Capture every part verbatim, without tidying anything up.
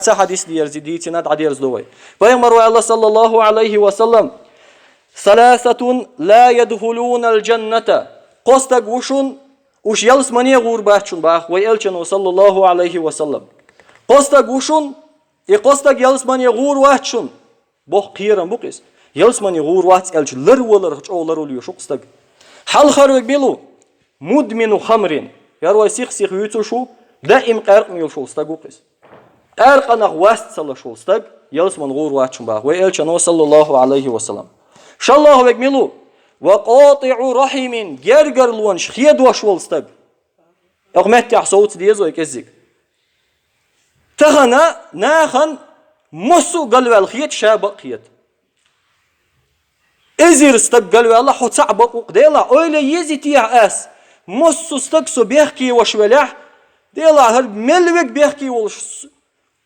Цхьа хьадис дерзи дийцина дӀадерзадо вай. Пайхамара аьлла, саллаллаху Ӏалайхи ва саллам: «Саласатун ла ядхулуна аль-джанната». Кхо стаг ву шун, уж ялсмане гӀур бац шун, бах вай элчано, саллаллаху Ӏалайхи ва саллам. Кхо стаг ву шун, и кхо стаг ялсмане гӀур вац шун. Боккха кхерам бу-кх иза. Ялсмане гӀур вац аьлча, ларваларх чӀогӀа ларвала везаш ву-кх стаг. Хьалхарвег мила ву? Мудмину хамрин. Яр вай сих-сиха вуьйцуш ву, даим къаьркъа мелаш вола стаг ву-кх иза. Къаьркъанах васт ца луш вола стаг ялсмане гӀур вац шун, бах вай элчано, саллаллаху Ӏалайхи ва саллам. ШоллагӀвег мила ву? Ва къатӀиӀу рахьимин, гергарлонаш хедош вола стаг. Оха меттехь совца деза вай кӀеззиг. Тахана нахана массо а галваьлла хета, ша бакъ хета. Эзар стаг галваьлла, хьо цхьаъ бакъ ву-кх. Делахь, ойла е езий-те ас, массо а стаг со бехке веш велахь, делахь, хӀара мел верг бехке волуш,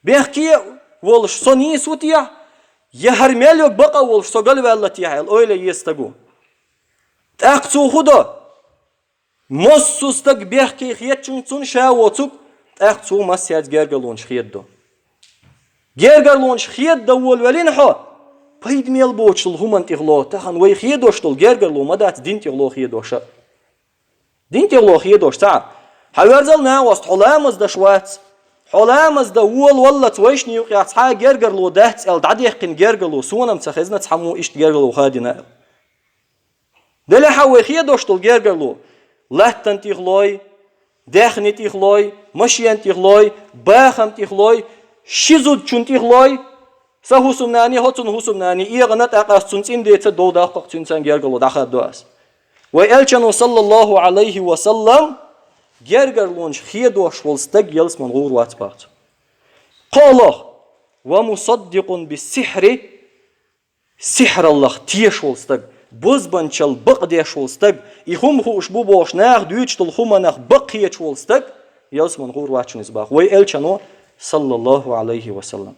бехке волуш со нийса ву-те, я хӀара мел верг бакъ а волуш со галваьлла-те аьлла, ойла е еза стага. ТӀаккха цо хӀун до? Массо а стаг бехке хетачунна цунна ша воцург, тӀаккха цо массаьрца гергарлонаш хедадо. Гергарлонаш хедадан волавелла хьо, пайда мел боцуш долу хӀуманна тӀехула, тахана вай хедош долу гергарло ма дац дин тӀехула хедош а. Дин тӀехула хедош ца Ӏа. Хьан верзал нагӀост, хьо ламаз деш вац. Хьо ламаз дан волаваллалц вайшна юкъехь цхьа а гергарло дац аьлла, дӀадаьккхина гергарло, суна-м ца хезна цхьаммо иштта гергарло хадийна аьлла. Делахь а вай хедош долу гергарло, латтана тӀехулой, даьхни тӀехулой, машен тӀехулой, бахам тӀехулой, ши зудчун тӀехулой, сан хӀусамнани, хӀоцун хӀусамнани эгӀана, тӀаккха ас цунна цӀинда деца дов даккха-кх, цуьнца гергарло дӀахаддо ас. Вай элчано, саллаллаху Ӏалайхи ва саллам, гергарлонаш хедош волу стаг ялсмане гӀур вац бах цо. КхоалгӀа: «Ва мусаддикъун бис-сихьри», сихьраллах тешаш волу стаг, бозбанчалла бакъдеш волу стаг, и хӀума хууш бу бохуш, наха дуьйцуш долу хӀуманах бакъ хеташ волу стаг, ялсмане гӀур вац шун иза бах вай элчано, саллаллаху Ӏалайхи ва саллам.